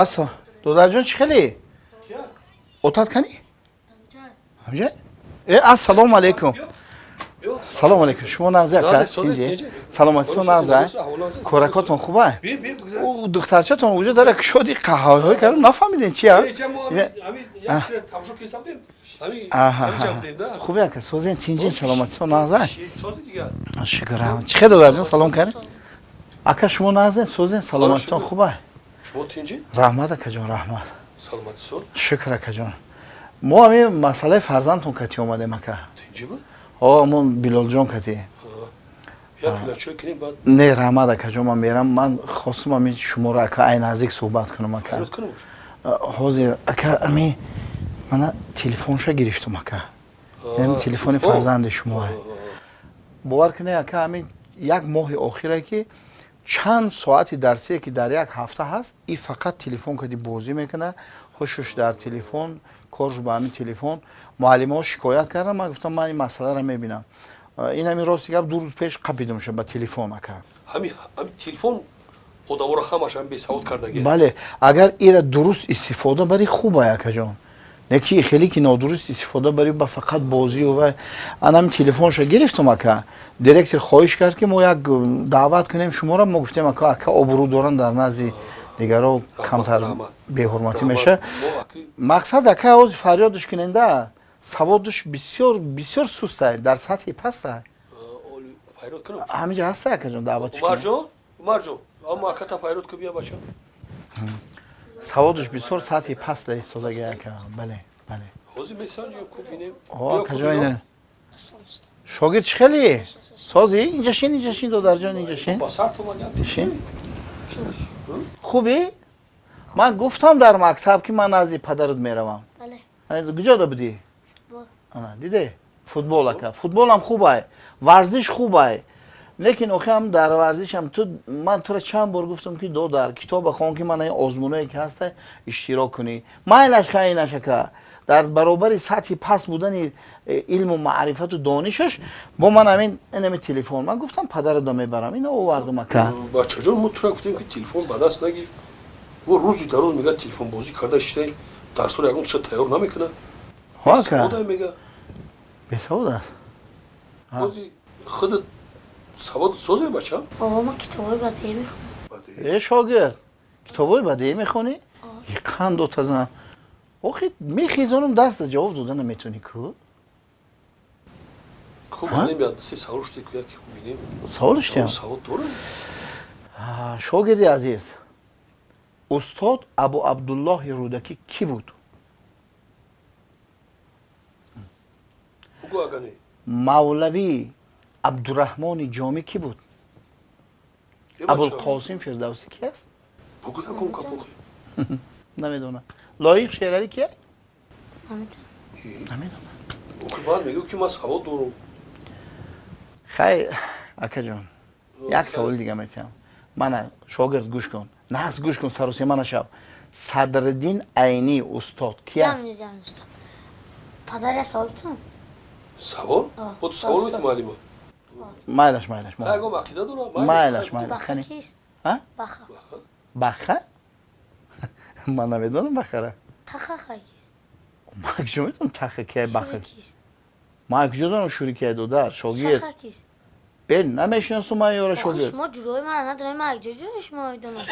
Аса, додарҷон, чӣ хеле? Отат кани? Ҳамҷа? Э, ассалому алайкум. Салом алейкум. Шумо нағзи, ака? Саломатитон нағза? Коракотон хуба? Ӯ духтарчатон уҷо дара кушоди қаҳваҳой кардам, нафаҳмидем чи а? Хубе, ака, созен, тинҷин, саломатитон нағза? Шукр. Чӣ хел, додарҷон, салом кардем? Ака, шумо нағзен, созен, саломатитон хуба? Раҳмат, акаҷон, раҳмат. Шукр, акаҷон. Мо ҳамин масъалаи фарзандтон кати омадем, ака. Ҳо, амон Билолҷон кати. Не, раҳмат, акаҷон, ман мерам. Ман хостум ами шуморо, ака, ай наздик суҳбат кунам, ака. Ҳозир, ака, ами мана телефонша гирифтум, ака. Ами телефони фарзанди шумо. Бовар кунед, ака, ами як моҳи охире ки чанд соати дарсие ки дар як ҳафта ҳаст, и фақат телефон кади бозӣ мекунад, ҳушуш дар телефон, корш ба ҳамин телефон. Муаллимаҳо шикоят кардам, ман гуфтам, ман ин масъаларо мебинам. Ин ҳамин рости гап, 2 рӯз пеш қапидамша ба телефон, ака. Ҳами телефон одаморо ҳамаша бесавод кардаги. Бале, агар ира дуруст истифода барӣ, хубай, акаҷон. Не ки хеле ки нодуруст истифода барӣ, ба фақат бозию вай. Анами телефонша гирифтум, ака. Директор хоҳиш кард, ки мо як даъват кунем шуморо. Мо гуфтем, ака, ака обрӯ доранд, дар назди дигаро камтар беҳурматӣ меша. Мақсад, ака, ҳозир фарёдш куненда, саводш бисёр бисёр сустай, дар сатҳи пастай. Ҳамиҷа ҳастай, акаҷон, даъватш. Саводш бисёр сатҳи паста истодаги, ака. Бале, бале. Акаҷон, ина шогирд, чӣ хеле созӣ? Инҷа шин, инҷа шин, додарҷон, инҷа шин, шин. Хубӣ? Ман гуфтам дар мактаб, ки ман назди падарат меравам. Куҷода будӣ? Диде, футбол, ака, футболам хубай, варзиш хубай, лекин охиам дар варзишам ту, ман тура чанд бор гуфтам, ки додар, китоба хон, ки ман ин озмуное ки ҳаста иштирок кунӣ. Майлаш, хайнаш, ака, дар баробари сатҳи паст будани илму маърифату донишаш бо ман ҳамин инами телефон. Ман гуфтам, падарадо мебарам, ино овардум, ака. Бачаҷон, мо тура гуфтем, ки телефон ба даст нагир. Ӯ рӯзи дар рӯз мега телефонбозӣ карда шитай, дарсҳоро ягон туша тайёр намекунад. Ака, мега. Бесавод аст. Ҳози худат савод созе, бача? Бобо, ма китобҳои бадеӣ мехонам. Э, шогирд, китобҳои бадеӣ мехонӣ? Қанд дотазан. Охи мехезонам, дарса ҷавоб дода наметавонӣ ку. Хуб, ҳанем я се савол шуди ку, яке бинем. Савол шудиям? Савод дорам. Шогирди азиз, устод Абу Абдуллоҳи Рӯдакӣ кӣ буд? Бугӯ, ага не. Мавлавӣ Абдураҳмони Ҷомӣ кӣ буд? Абулқосим Фирдавсӣ ки аст? Бугӯ, якум капохи. Намедонам. Лоиқ Шералӣ кия? Намедонам. Охи баъд мегӯ, ки ман савод дорам. Хайр, акаҷон, як саволи дига метиҳам. Мана, шогирд, гӯш кун, нағз гӯш кун, саросема нашав. Садриддин Айнӣ устод ки аст? Падар, я савол битам? Савол? Бо ту савол мети, муаллима? Майлаш, майлаш. Ягон ақида дора? Майлаш, майлаш. Баха. Баха? Ман намедонам бахара. Таха кист? Ман куҷо медонам таха кия, баха? Ман куҷо донам шури кия, додар, шогирд? Бе, намешинасум ман ёра, шогирд. Шумо ҷурои мара надонед, ман якҷо ҷурои шумо медонам.